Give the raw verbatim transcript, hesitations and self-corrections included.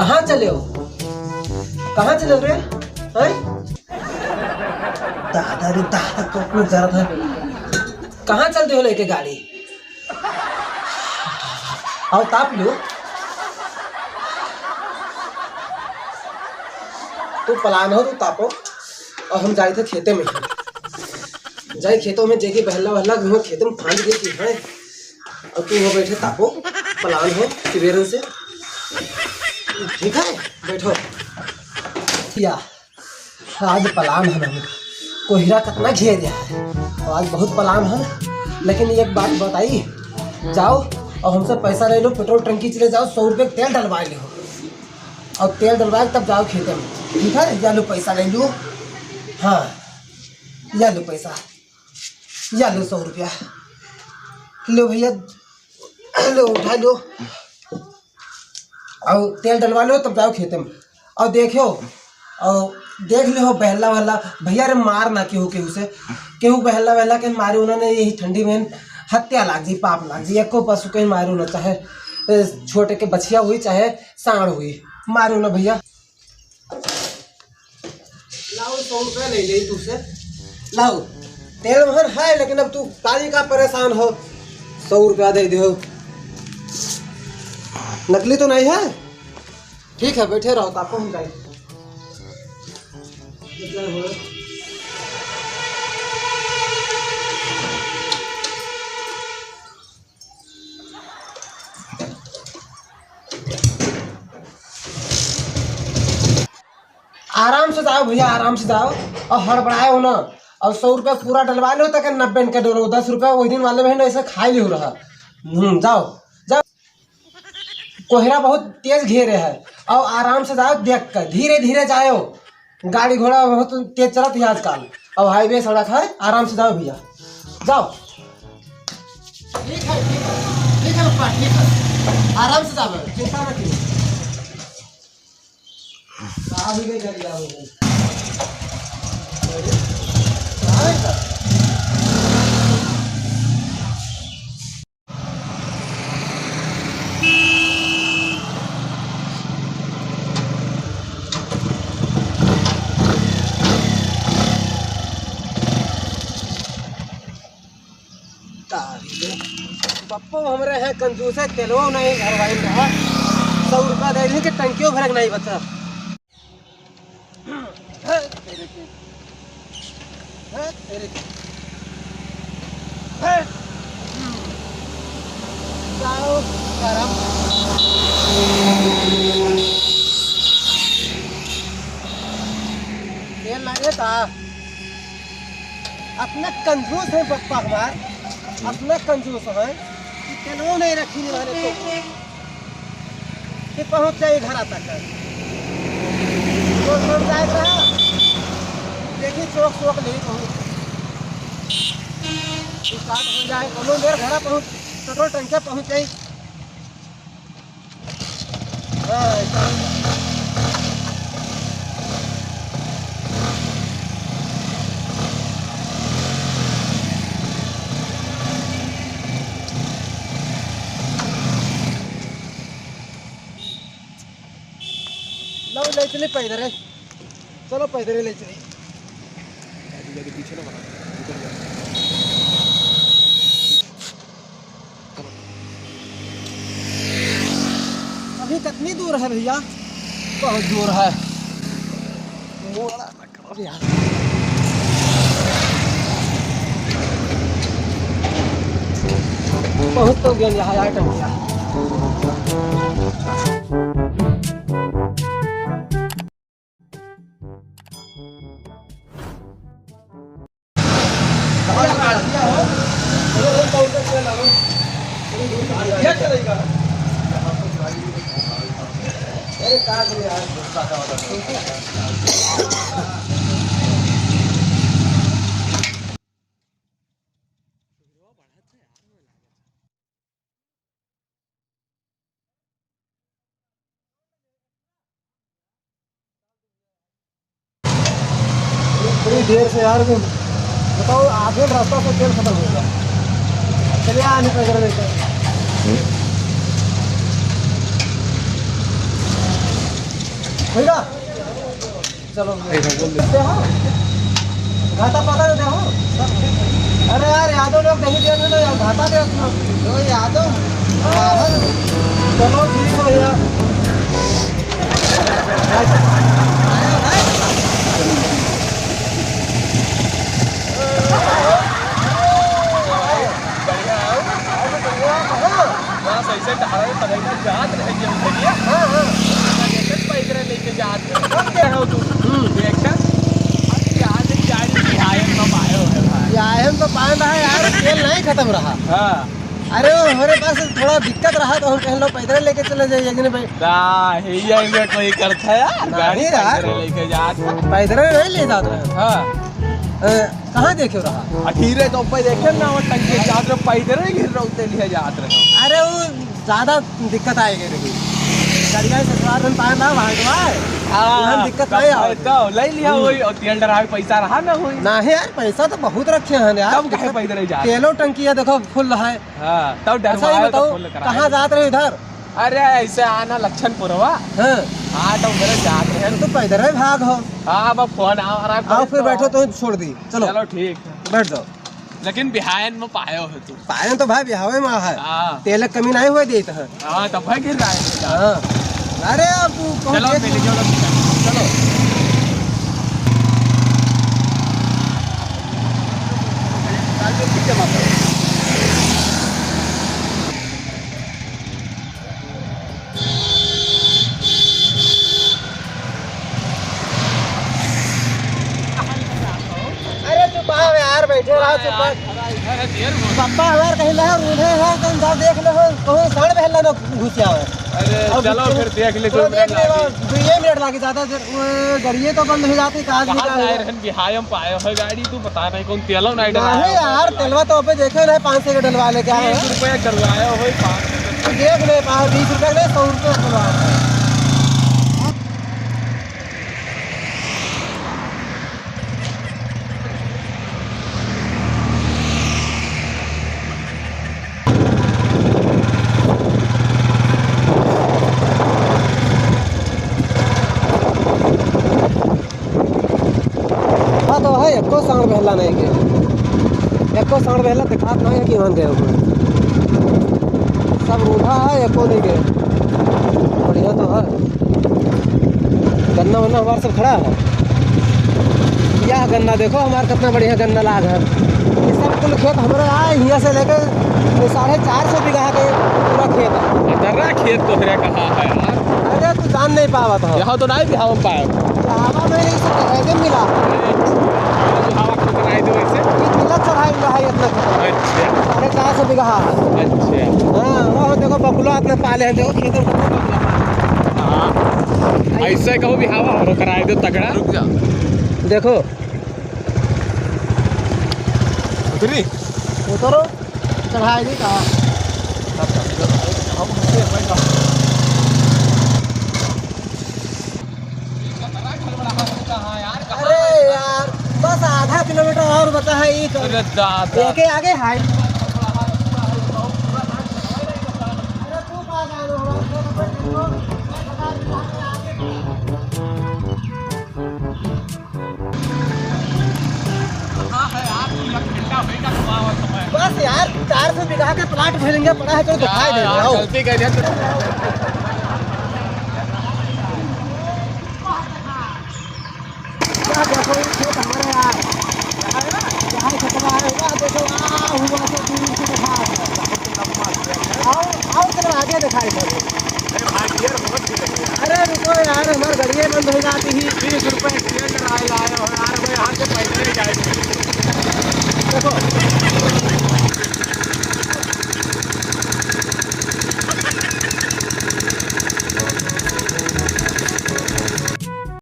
कहाँ चले हो? कहाँ चले हो रे? हैं? दादा रे दादा, कब को जरा था। कहाँ चल दे हो लेके गाड़ी? आओ ताप लो। तू पलान हो, तू तापो। और हम जाए थे खेते में। जाए खेतों में, जेके बहला वहला घूमो खेते में फांद गई थी, हैं? और तू हो बैठे तापो, पलान हो, सिबेरन से। ठीक है, बैठो। या, आज पलान है ना, कोहिरा कितना घेर रहा है, और आज बहुत पलान है ना। लेकिन एक बात बताई, जाओ और हमसे पैसा ले लो, पेट्रोल टंकी चले जाओ, सौ रुपये तेल डलवा लो, और तेल डलवा के तब जाओ खेते में, ठीक है? या लो पैसा ले लो, हाँ, या लो पैसा। या लो सौ रुपया। लो भैया, लो उठा लो। और तेल डलवा लो, तब जाओ खेते में। और देखो, और देख लो बहला वहला, भैया रे मार ना केहू केहू से, केहू बहला वहला के मारे उन्होंने यही ठंडी में हत्या लाग जी, पाप लाग जी। एको पशु के मारो ना, चाहे ए, छोटे के बछिया हुई, चाहे सांड हुई, मारो ना भैया। लाओ, सौ रुपया ले ले तू से। लाओ, तेल वहन है, लेकिन अब तू काजी का परेशान हो, सौ रुपया दे दो। नकली तो नहीं है? ठीक है, बैठे रहो, तापो हम जाए। आराम से जाओ भैया, आराम से जाओ और हड़बड़ाए हो ना। और सौ रुपया पूरा डलवा लो, तक नब्बे के डरो, दस रुपया वही दिन वाले बहन ऐसे खा लियो रहा। हम्म, जाओ, जाओ। कोहरा बहुत तेज घेरे है, और आराम से जाओ, देख कर धीरे धीरे जाओ। गाड़ी घोड़ा बहुत तेज चलत है आजकल, और हाईवे सड़क है, आराम से जाओ भैया, जाओ। ठीक है, ठीक है, ठीक है पप्पा, ठीक है, आराम से जाओ, चिंता मत करिए। कहाँ भी नहीं कर लिया वो। कहाँ है सर? तारी रे। पप्पो हमरे हैं कंजूस है, तेलवो नहीं भरवाइन रहा। सौ रुपया दे दी कि टंकियो भरक नहीं बचा। है तेरे के। है तेरे के। है। जाओ, गरम। तेल ना देता। अतना कंजूस है पप्पा हमार, अतना कंजूस है कि तेलवो नहीं रखी नहीं माने तो। कि पहुँच जाई घरा तक। तो हम जाए रहा, देखी चौक चौक ले पहुँच। स्टार्ट हो जाए, कोनो देर घरा पहुँच, पेट्रोल टंकिया पहुँच जाई। हाँ, ऐसा होगा। लो, ले चली पैदल है। चलो, पैदल ही ले चली। गाड़ी जाके पीछे ना बना, निकल गया। अभी कितनी दूर है भैया? बहुत दूर है। मोड़ा ना करो यार। बहुत तो गया यहाँ यार टंकिया। इतनी देर से यार, तुम बताओ, आधे रास्ता से तेल खत्म हो गया। चलिए, आने पे अगर लेकर। भैया, चलो, दे हो। घाटा पाता दे हो। अरे यार, यादव लोग नहीं दे रहे ना यार, घाटा दे अपना। तो यादव, चलो ठीक है भैया। बढ़िया है। बस ऐसे टहरे टहरे जात रहे के भैया। हाँ, हाँ। जैसे पैदल लेके जात रहे। कब गए हो तुम? हम्म। देखा? अरे यार, ये गाड़ी बिहायन में पाए हो भाई। बिहायन तो पाए रहा यार, तेल नहीं खत्म रहा। हाँ। अरे वो हमारे पास थोड़ा दिक्कत रहा तो हम कहेन लो पैदल लेके चले जाइए, एक दिन भाई। ना, ये में कोई करता है यार, नहीं गाड़ी यार। पैदल लेके जात है। पैदल नहीं ले जात रहे। हाँ। अ, कहाँ देखे रहा? अखीरे तो पे देखे ना, वो टंकी जात रहे, पैदल ही गिर रहे, उतरे लिए जात रहे। अरे, वो ज्यादा दिक्कत आए गए रही। गाड़िया से सवार बन पाए ना, वहाँ के बाद। हाँ, वहाँ दिक्कत तब नहीं है आओ। तो ले लिया हम्म। वही, और तेल डरावे पैसा रहा ना वही। ना है यार, पैसा तो बहुत रखे हैं यार। तब कहे पैदल ही जात? तेलो टंकी है, देखो, फुल है। हाँ, तब अच्छा, डरवाए ये तो बताओ, फुल कराए। कहाँ जात रहे इधर? अरे, ऐसे आना लक्षणपुरवा। हाँ। हाँ, तो उधर जात रहे। तो पैदल ही भाग हो। हाँ, अब फोन आ रहा है, आओ, फिर तो बैठो, तो छोड़ दी। चलो। चलो, ठीक है। बैठ जाओ। लेकिन बिहायन में पायो है तू। पायन तो भाई बिहावे में है। हाँ। तेल क कमी नहीं हुए देत है। हाँ, तब भाई गिर रहा है। हाँ। अरे अब तू कौन चलो, देख मिल जाओ, चलो। अरे चुप आओ यार, बैठे रहो, चुप आओ। अरे देर हो। पप्पा हमार कहीं लहर उधे है, तुम सब देख लो, कहूँ साढ़ बहला ना घुस जाओ। अरे चलो फिर देख ले, चलो दो मिनट देख ले, लागी। दो ये मिनट लागी, ज्यादा देर, वो गाड़िए तो बंद हो जाती, काज कहाँ निकाल जाए लो। रहन बिहायम पाए हो गाड़ी, तू बता नहीं कौन तेलो नहीं डलवाया नहीं हो। यार, तेलवा तो अबे देखे नहीं, पाँच सौ के डलवा लेके आए हैं। बीस रुपया डलवाया हो, पाँच सौ। देख ले, पाँच, बीस रुपया नहीं, सौ रुपया डलवा। हाँ, तो है, एको सांड बहला नहीं के। एको सांड बहला दिखात नहीं है कि वहाँ गए हुए। सब रूढ़ा है, एको नहीं गए। बढ़िया तो है। गन्ना वन्ना हमार सब खड़ा है। यह गन्ना देखो, हमार कितना बढ़िया गन्ना लाग है। ये सब कुल खेत हमारे आए, हियाँ से लेके ये साढ़े चार सौ बीघा के पूरा खेत है। अतरा खेत तोहरे कहाँ है यार? अरे, तू जान नहीं पावत हो। यहाँ तो नहीं बिहाव पाए। बिहावा में नहीं, इसे कहे के मिला। अरे, बिहावा को कराई दो इसे। ये मिला चढ़ाई हुआ है इतना खेत। अच्छा। साढ़े चार सौ बीघा है। अच्छा। हाँ, वो देखो, बकुला इतना पाले हैं, देखो, खेत में कितना बकुला पाले हैं। हाँ। ऐसे कहूँ बिहावा हमरो कराई दो तगड़ा। रुक जा। देखो। उतरी? उतरो, चढ़ाई दी का। अरे यार, बस आधा किलोमीटर और बचा है, ये तो अरे दादा। एके आगे हाई। अरे तू कहाँ जा रहे हो? हाँ, है यार, पूरा घंटा होएगा, घुमावत समय। बस यार, चार सौ बीघा के प्लाट भइल, पड़ा है, तो दिखाई दे यार, रहा हो। गलती कर दिया तो। वाह, देखो, ये खेत हमारे यार। यहाँ खेतवा है, वाह, देखो, आ, हुआ तो दूर से दिखा। आओ, आओ, चलो, आगे दिखाई दो। अरे भाई, ढेर बहुत गिर गया। अरे रुको यार, हमार गड़िया बंद हो जाती ही। बीस रुपए तेल डराए लाए हो यार, मैं यहाँ से पैदल ही जा